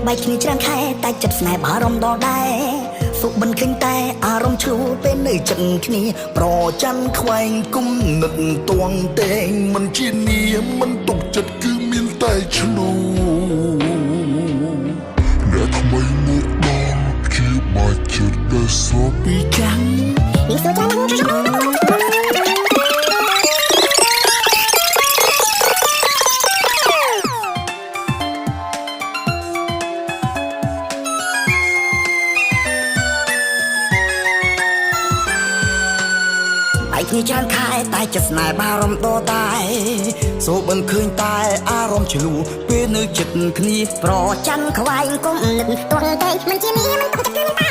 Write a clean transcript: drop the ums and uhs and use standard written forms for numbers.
បែកគ្នាច្រើនខែតែចិត្តស្នេហ៍បារម្ភដដែលសុបិនឃើញតែអារម្មណ៍ឆ្លួពេលនៅចិត្តគ្នា ប្រច័នខ្វែងគុំនឹកតួងតែងមិនជានាមិនទុកចិត្តគឺមានតែឆ្លូអ្នកថ្មីមកដល់ជាបាច់ចិត្តដែលសពពីចាំង នាងសួរច្រើនណាស់ បែកគ្នាច្រើនខែតែចិត្តស្នេហ៍បារម្ភដដែល សូបិនឃើញតែអារម្មណ៍ឆ្លូពេលនៅចិត្តគ្នា ប្រច័នខ្វែងគុំនឹក ទាស់តែមិនជានាមិនទុកចិត្តគឺមានតែ